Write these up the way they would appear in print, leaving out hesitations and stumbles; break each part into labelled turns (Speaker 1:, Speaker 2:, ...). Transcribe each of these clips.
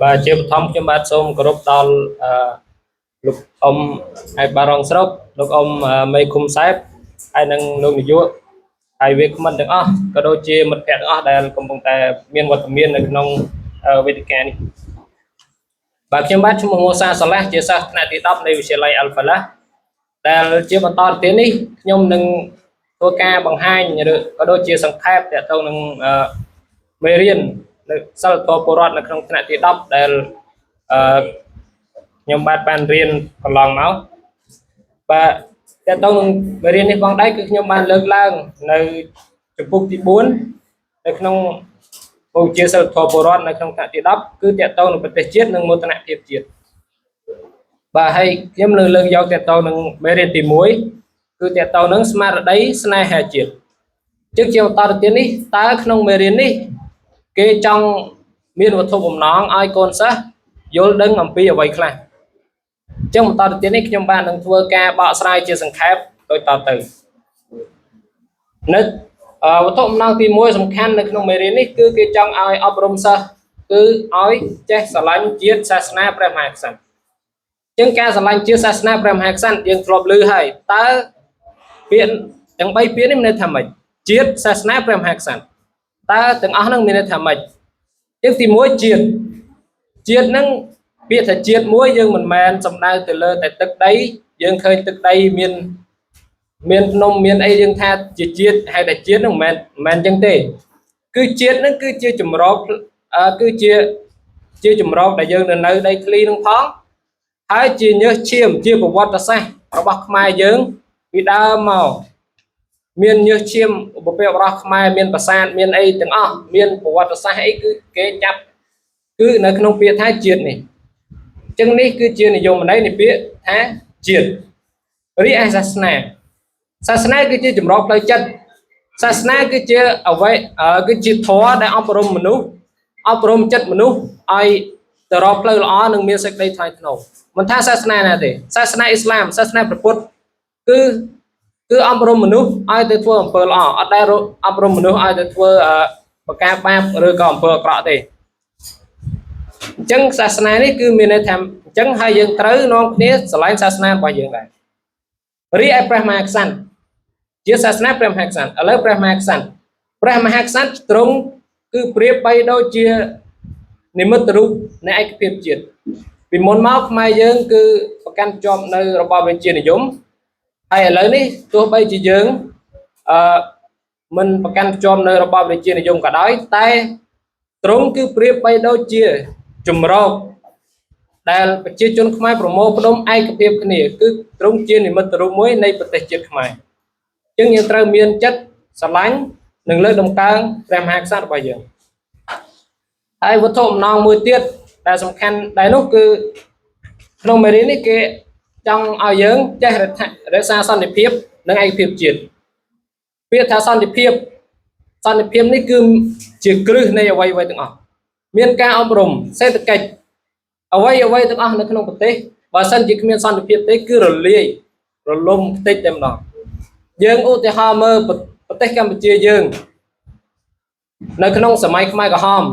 Speaker 1: បាទជាបឋមខ្ញុំបាទសូមគោរពដល់អឺលោកអ៊ំឯបារងស្រុកលោកអ៊ំមេឃុំសែបហើយនិងលោកនាយកហើយវាគ្មិនទាំងអស់ក៏ដូចជាមិត្តភ័ក្តិទាំងអស់ដែលកំពុងតែមានវត្តមាននៅក្នុងវេទិកានេះបាទខ្ញុំបាទឈ្មោះមូសាសាឡាស់ជាសិស្សថ្នាក់ទី10នៃវិទ្យាល័យអាល់ហ្វាឡាស់ដែលជាបន្តទៅទៀតនេះខ្ញុំនឹងធ្វើការបង្ហាញឬក៏ដូចជាសង្ខេបទាក់ទងនឹងមេរៀននៅសិលធម៌ពលរដ្ឋនៅក្នុងថ្នាក់ទី10ដែលអឺខ្ញុំបាទបានរៀនកន្លងមកបាទតើតើនឹងមេរៀននេះផងដែរគឺខ្ញុំបានលើកឡើងនៅជំពូកទី4នៅក្នុងមុខវិជ្ជាសិលធម៌ពលរដ្ឋនៅក្នុងថ្នាក់ទី10គឺតើតើនឹងប្រទេសជាតិនិងមោទនភាពជាតិបាទហើយខ្ញុំនឹងលើកយកតើតើនឹងមេរៀនទី1គឺតើតើនឹងស្មារតីស្នេហាជាតិជាជាបន្តទៅទៀតនេះតើក្នុងមេរៀននេះគេចង់មានវត្ថុបំណងឲ្យកូនសិស្សយល់ដឹងអំពីអ្វីខ្លះអញ្ចឹងបន្តទៅទៀតនេះខ្ញុំបាទនឹងធ្វើការបកស្រាយជាសង្ខេបដូចតទៅនៅវត្ថុបំណងទី1សំខាន់នៅក្នុងមេរៀននេះគឺគេចង់ឲ្យអប់រំសិស្សគឺឲ្យចេះស្រឡាញ់ជាតិសាសនាព្រះមហាក្សត្រអញ្ចឹងការស្រឡាញ់ជាតិសាសនាព្រះមហាក្សត្រយើងធ្លាប់ឮហើយតើពាក្យទាំង3ពាក្យនេះមានន័យថាម៉េចជាតិសាសនាព្រះមហាក្សត្រតើទាំងអស់ហ្នឹងមានន័យថាម៉េចជាងទី1ជាតិជាតិហ្នឹងពាក្យថាជាតិមួយយើងមិនមែនសំដៅទៅលើតែទឹកដីយើងឃើញទឹកដីមានមានភ្នំមានអីយើងថាជាជាតិហៅថាជាតិហ្នឹងមិនមែនអញ្ចឹងទេគឺជាតិហ្នឹងគឺជាចម្រោកគឺជាជាចម្រោកដែលយើងនៅដីធ្លីហ្នឹងផងហើយជាញើសឈាមជាប្រវត្តិសាស្ត្ររបស់ខ្មែរយើងពីដើមមកមានញើសឈាមឧបពាក្យរបស់ខ្មែរមានប្រាសាទមានអីទាំងអស់មានប្រវត្តិសាស្ត្រអីគឺគេចាប់គឺនៅក្នុងពាក្យថាជាតិនេះអញ្ចឹងនេះគឺជានិយមន័យនៃពាក្យថាជាតិរីឯសាសនាសាសនាគឺជាចម្រោះផ្លូវចិត្តសាសនាគឺជាអ្វីគឺជាធម៌ដែលអប់រំមនុស្សអប់រំចិត្តមនុស្សឲ្យទៅរកផ្លូវល្អនិងមានសេចក្តីថ្លៃថ្នូរមិនថាសាសនាណាទេសាសនាអ៊ីស្លាមសាសនាព្រះពុទ្ធគឺគឺអប់រំមនុស្សឲ្យទៅធ្វើអំពើល្អអត់ដែលអប់រំមនុស្សឲ្យទៅធ្វើប្រការបាបឬក៏អំពើអាក្រក់ទេអញ្ចឹងសាសនានេះគឺមានន័យថាអញ្ចឹងហើយយើងត្រូវនាំគ្នាស្រឡាញ់សាសនារបស់យើងដែររីឯព្រះមហាក្សត្រជាសាសនាព្រះមហាក្សត្រឥឡូវព្រះមហាក្សត្រព្រះមហាក្សត្រទ្រង់គឺប្រៀបបីដូចជានិមិត្តរូបនៃឯកភាពជាតិពីមុនមកខ្មែរយើងគឺប្រកាន់ជាប់នៅរបបរាជានិយមហើយឥឡូវនេះទោះបីជាយើងអឺមិនប្រកាន់ជាប់នៅរបបរាជានិយមក៏ដោយតែទ្រង់គឺប្រៀបបីដូចជាចម្រោកដែលប្រជាជនខ្មែរប្រមូលផ្ដុំឯកភាពគ្នាគឺទ្រង់ជានិមិត្តរូបមួយនៃប្រទេសជាតិខ្មែរអញ្ចឹងយើងត្រូវមានចិត្តស្រឡាញ់និងលើកតម្កើងព្រះមហាក្សត្ររបស់យើងហើយវត្ថុបំណងមួយទៀតដែលសំខាន់ដែរនោះគឺក្នុងមេរៀននេះគេចង់ឲ្យយើងចេះរក្សាសន្តិភាពនិងឯកភាពជាតិពាក្យថាសន្តិភាពសន្តិភាពនេះគឺជាគ្រឹះនៃអ្វីៗទាំងអស់មានការអប់រំសេដ្ឋកិច្ចអ្វីអ្វីទាំងអស់នៅក្នុងប្រទេសបើសិនជាគ្មានសន្តិភាពទេគឺរលាយរលំខ្ទេចតែម្ដងយើងឧទាហរណ៍មើលប្រទេសកម្ពុជាយើងនៅក្នុងសម័យខ្មែរក្រហម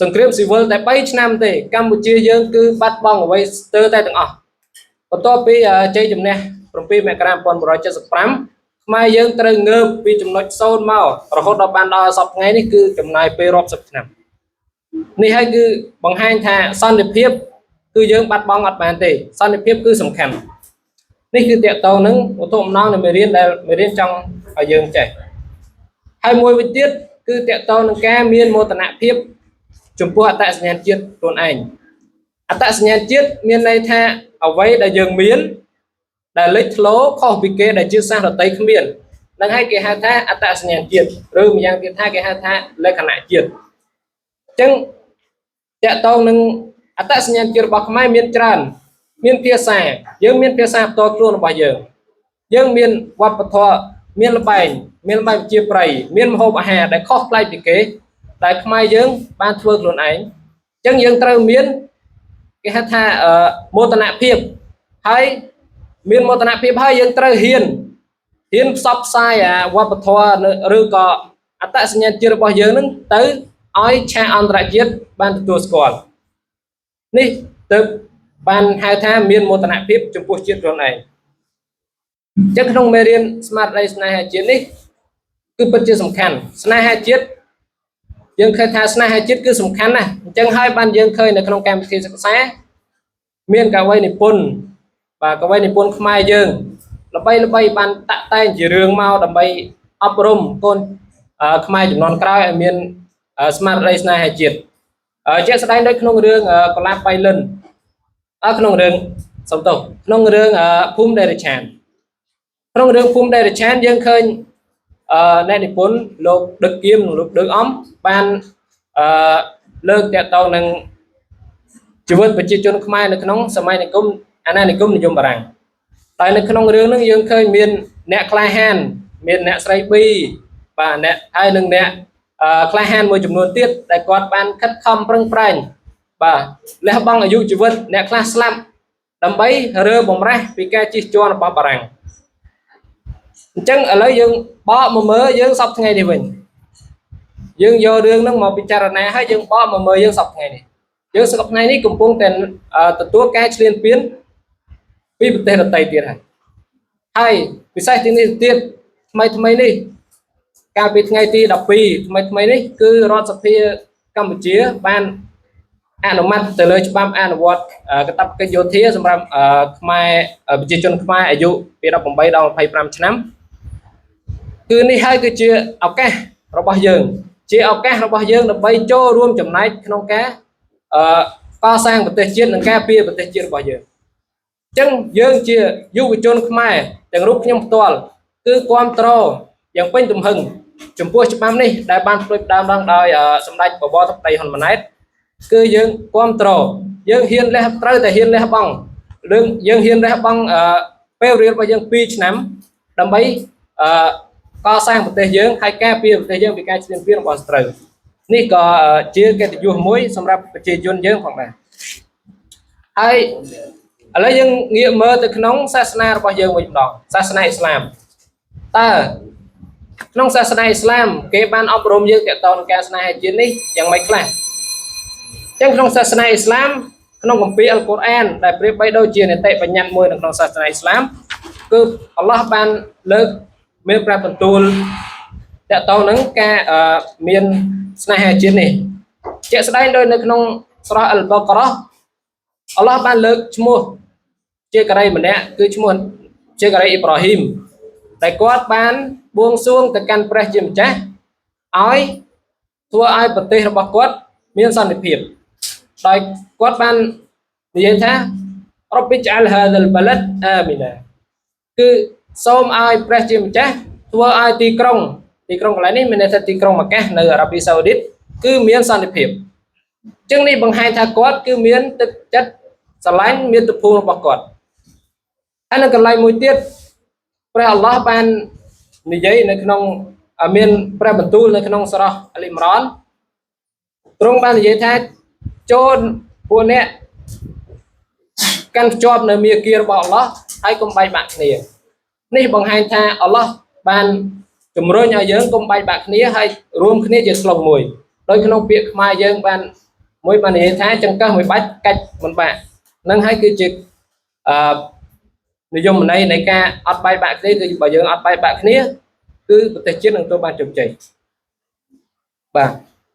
Speaker 1: សង្គ្រាមស៊ីវិលតែ3ឆ្នាំទេកម្ពុជាយើងគឺបាត់បង់អ្វីស្ទើរតែទាំងអស់បន្ទាប់ពីជ័យជំនះ7មករា1975ខ្មែរយើងត្រូវងើបពីចំណុច0មករហូតដល់បានដល់សប្តាហ៍ថ្ងៃនេះគឺចំណាយពេលរាប់សិបឆ្នាំនេះហើយគឺបង្ហាញថាសន្តិភាពគឺយើងបាត់បង់អត់បានទេសន្តិភាពគឺសំខាន់នេះគឺតកតងនឹងវត្ថុបំណងនៃមេរៀនដែលមេរៀនចង់ឲ្យយើងចេះហើយមួយវិញទៀតគឺតកតងនឹងការមានមោទនភាពចំពោះអត្តសញ្ញាណជាតិខ្លួនឯងអត្តសញ្ញាណជាតិមានន័យថាអ្វីដែលយើងមានដែលលេចធ្លោខុសពីគេដែលជាសាសន៍ដទៃគ្មាននឹងហើយគេហៅថាអត្តសញ្ញាណជាតិឬម្យ៉ាងទៀតថាគេហៅថាលក្ខណៈជាតិអញ្ចឹងតកតងនឹងអត្តសញ្ញាណជាតិរបស់ខ្មែរមានច្រើនមានភាសាយើងមានភាសាផ្ទាល់ខ្លួនរបស់យើងយើងមានវប្បធម៌មានល្បែងមានល្បែងប្រជាប្រិយមានម្ហូបអាហារដែលខុសប្លែកពីគេតែខ្មែរយើងបានធ្វើខ្លួនឯងអញ្ចឹងយើងត្រូវមានគេហៅថាមោទនភាពហើយមានមោទនភាពហើយយើងត្រូវហ៊ានផ្សព្វផ្សាយអាវប្បធម៌ឬក៏អត្តសញ្ញាណជាតិរបស់យើងនឹងទៅ ឲ្យឆាកអន្តរជាតិបានទទួលស្គាល់នេះទើបបានហៅថាមានមោទនភាពចំពោះជាតិខ្លួនឯងអញ្ចឹងក្នុងមេរៀនស្មារតីស្នេហាជាតិនេះគឺពិតជាសំខាន់ស្នេហាជាតិយើងឃើញថាស្នេហាជាតិគឺសំខាន់ណាស់អញ្ចឹងហើយបានយើងឃើញនៅក្នុងកម្មវិធីសិក្សាមានកវីនិពន្ធបាទកវីនិពន្ធខ្មែរយើងល្បីល្បីបានតាក់តែងជារឿងមកដើម្បីអប់រំកូនខ្មែរចំនួនក្រោយឲ្យមានស្មារតីស្នេហាជាតិជាក់ស្ដែងដូចក្នុងរឿងកលាបបៃលិនក្នុងរឿងសំទោសក្នុងរឿងភូមិដេរឆានក្នុងរឿងភូមិដេរឆានយើងឃើញអ្នកនិពន្ធលោកដឹកគៀមនិងលោកដឹកអំបានលើកតាក់ទងនឹងជីវិតប្រជាជនខ្មែរនៅក្នុងសម័យនិគមអាណានិគមនិយមបារាំងតែនៅក្នុងរឿងហ្នឹងយើងឃើញមានអ្នកក្លាហានមានអ្នកស្រីប៊ីបាទអ្នកហើយនឹងអ្នកក្លាហានមួយចំនួនទៀតដែលគាត់បានខិតខំប្រឹងប្រែងបាទលះបង់អាយុជីវិតអ្នកខ្លះស្លាប់ដើម្បីរើបំរាស់ពីការជិះជាន់របស់បារាំងអញ្ចឹងឥឡូវយើងបកមកមើលយើងសពថ្ងៃនេះវិញយើងយករឿងហ្នឹងមកពិចារណាហើយយើងបកមកមើលយើងសពថ្ងៃនេះយើងសពថ្ងៃនេះកំពុងតែទទួលការឈ្លានពានពីប្រទេសដទៃទៀតហើយហើយពិសេសទីនេះទៀតថ្មីថ្មីនេះកាលពីថ្ងៃទី12ថ្មីថ្មីនេះគឺរដ្ឋសភាកម្ពុជាបានអនុម័តទៅលើច្បាប់អនុវត្តកាតព្វកិច្ចយោធាសម្រាប់ខ្មែរប្រជាជនខ្មែរអាយុពី18ដល់25ឆ្នាំគឺនេះហើយគឺជាឱកាសរបស់យើងជាឱកាសរបស់យើងដើម្បីចូលរួមចំណែកក្នុងការកសាងប្រទេសជាតិនិងការពារប្រទេសជាតិរបស់យើងអញ្ចឹងយើងជាយុវជនខ្មែរទាំងរូបខ្ញុំផ្ទាល់គឺគ្រប់គ្រងយ៉ាងពេញទំហឹងចំពោះច្បាប់នេះដែលបានផ្ដួចផ្ដើមឡើងដោយសម្ដេចបវរធិបតីហ៊ុនម៉ាណែតគឺយើងគ្រប់គ្រងយើងហ៊ានលះត្រូវតែហ៊ានលះបង់រឿងយើងហ៊ានលះបង់ពេលរៀនរបស់យើង2ឆ្នាំដើម្បីកសាងប្រទេសយើងហើយការពារប្រទេសយើងពីការឈ្លានពានរបស់សត្រូវនេះក៏ជាកិត្តិយសមួយសម្រាប់ប្រជាជនយើងផងដែរហើយឥឡូវយើងងាកមើលទៅក្នុងសាសនារបស់យើងវិញម្ដងសាសនាអ៊ីស្លាមតើក្នុងសាសនាអ៊ីស្លាមគេបានអប់រំយើងទាក់ទងនឹងការស្នេហាជាតិនេះយ៉ាងម៉េចខ្លះអញ្ចឹងក្នុងសាសនាអ៊ីស្លាមក្នុងគម្ពីរអល់កុរអានដែលប្រៀបបីដូចជានីតិបញ្ញត្តិមួយនៅក្នុងសាសនាអ៊ីស្លាមគឺអល់ឡោះបានលើកមានព្រះបន្ទូលទាក់ទងនឹងការមានស្នេហាជាតិនេះជាក់ស្ដែងដោយនៅក្នុងស្រះអល់បាការ៉ាអល់ឡោះបានលើកឈ្មោះជាការីម្នាក់គឺឈ្មោះជាការីអ៊ីប្រាហ៊ីមដែលគាត់បានបួងសួងទៅកាន់ព្រះជាម្ចាស់ឲ្យធ្វើឲ្យប្រទេសរបស់គាត់មានសន្តិភាពដោយគាត់បាននិយាយថារ៉ប៊ីចអលហាដាលបាឡាត់អាមីណាគឺសូមឲ្យព្រះជាម្ចាស់ធ្វើឲ្យទីក្រុងកន្លែងនេះមានន័យថាទីក្រុងម៉ាកាសនៅអារ៉ាប៊ីសាអូឌីតគឺមានសន្តិភាពអញ្ចឹងនេះបង្ហាញថាគាត់គឺមានទឹកចិត្តស្រឡាញ់មាតុភូមិរបស់គាត់ហើយនៅកន្លែងមួយទៀតព្រះអល់ឡោះបាននិយាយនៅក្នុងមានព្រះបន្ទូលនៅក្នុងសូរ៉ះអលីមរ៉ានទ្រង់បាននិយាយថាចូលពួកអ្នកកាន់ភ្ជាប់នៅមាគ៌ារបស់អល់ឡោះហើយកុំបែកបាក់គ្នានេះបង្ហាញថាអល់ឡោះបានជំរុញឲ្យយើងកុំបែកបាក់គ្នាហើយរួមគ្នាជាស្លុងមួយដោយក្នុងពាក្យខ្មែរយើងបានមួយបាននិយាយថាចង្កឹះមួយបាច់កាច់មិនបាក់នឹងហើយគឺជាអឺនិយមន័យនៃការអត់បែកបាក់គ្នាគឺបើយើងអត់បែកបាក់គ្នាគឺប្រទេសជាតិនឹងទទួលបានជោគជ័យបាទ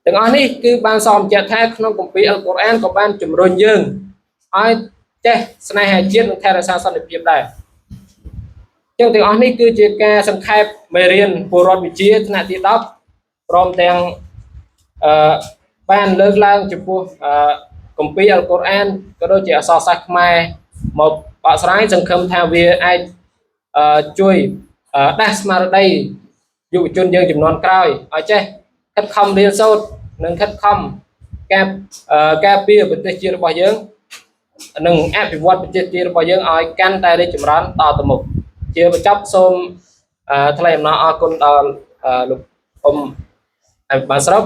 Speaker 1: ទាំងអស់នេះគឺបានសបញ្ជាក់ថាក្នុងគម្ពីរអល់កុរអានក៏បានជំរុញយើងឲ្យចេះស្នេហាជាតិនិងថែរក្សាសន្តិភាពដែរចឹងទាំងអស់នេះគឺជាការសង្ខេបមេរៀនពលរដ្ឋវិទ្យាថ្នាក់ទី10ព្រមទាំងបានលើកឡើងចំពោះគម្ពីរអល់កុរអានក៏ដូចជាអក្សរសាស្ត្រខ្មែរមកបកស្រាយសង្ឃឹមថាវាអាចជួយដាស់ស្មារតីយុវជនយើងចំនួនក្រោយឲ្យចេះខិតខំរៀនសូត្រនិងខិតខំការពារប្រទេសជាតិរបស់យើងនិងអភិវឌ្ឍប្រទេសជាតិរបស់យើងឲ្យកាន់តែរីកចម្រើនតទៅមុខជាបញ្ចប់សូមថ្លែងអំណរអគុណដល់លោកអ៊ំអភិបាលស្រុក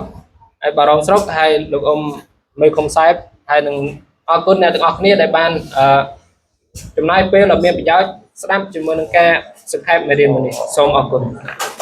Speaker 1: អភិបាលរងស្រុកហើយលោកអ៊ំមេឃុំសែបហើយនឹងអរគុណអ្នកទាំងអស់គ្នាដែលបានចំណាយពេលដ៏មានប្រយោជន៍ស្ដាប់ជាមួយនឹងការសង្ខេបមេរៀនមួយនេះសូមអរគុណ។